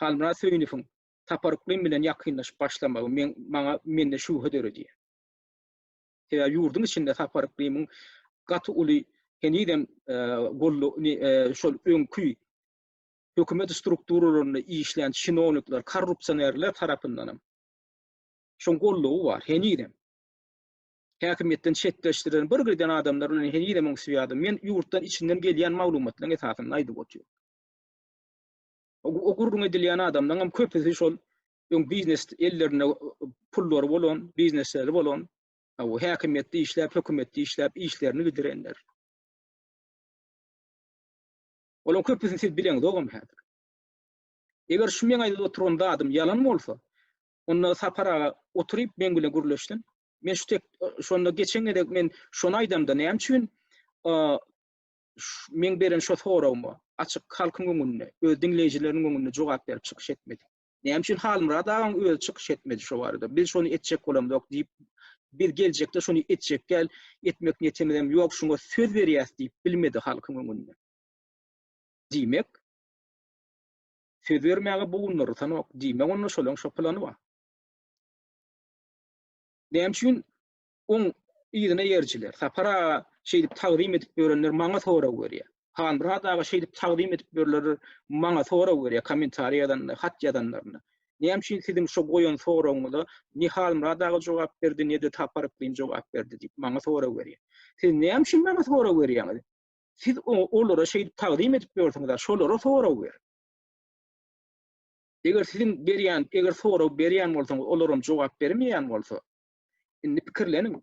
Halmyrat Söýünowyň Sapar Yklym bilen ýakynlaşyp başlamagy men maňa mende şübhe döredýär. Sebäbi ýurduň içinde Sapar Yklymyň gaty uly henizem golly şol öňki hökümet strukturalarynda işlän çinownikler, korrupsionerler tarapyndanam şoň gollugy bar henizem. Häkimiýetden çetleşdirilen bir giden adamlar bilen henizem oň swýady. Men ýurtdan içinden gelýän maglumatlaryň esasynda aýdyp otyryn. O gürrüň edilýän adamlaryň hem köpüsi şol öň biznes ellerinde pullary bolan, biznesleri bolan, o häkimiýetde işläp, hökümetde işläp işlerini gidirenler. Olaryň köpüsini siz bileňzogam häzir. Eger şu meň aýdyp oturan zadym ýalan bolsa, onda Sapar aga oturyp meň bilen gürleşsin. Men şu tek şonda geçen gezek men şony aýdamda näme üçin meň beren şo soragyma açyk halkyň öňünde, öz diňleýjileriniň öňünde jogap berip çykyş etmedi. Näme üçin Halmyrat agaň özi çykyş etmedi şo barada? Biz şony etjek bolamzok diýip, biz geljekde şony etjek däl, etmek niýetimizem ýok, şuňa söz berýäs diýip bilmedi halkyň öňünde. Diýmek, söz bermäge bogunlarysanok, diýmek onda şolaň şo plany bar. Näme üçin oň yzyna ýerjiler, Sapar aga şeýdip tagzym edip ýörenler maňa sorag berýär. Halmyrat aga şeýdip tagzym edip ýörler maňa sorag berýär kommentariý ýazanda, hat ýazanlarynda. Näme üçin siziň şo goýan soragyňyza ne Halmyrat aga jogap berdi, ne-de Sapar Yklym jogap berdi diýip maňa sorag berýär. Siz näme üçin maňa sorag berýäňiz? Siz olara şeýdip tagzym edip ýörsüňiz, şolara sorag ber. Eger siziň berýän, eger sorag berýän bolsaňyz, olaram jogap bermeýän bolsa, indi pikirleniň.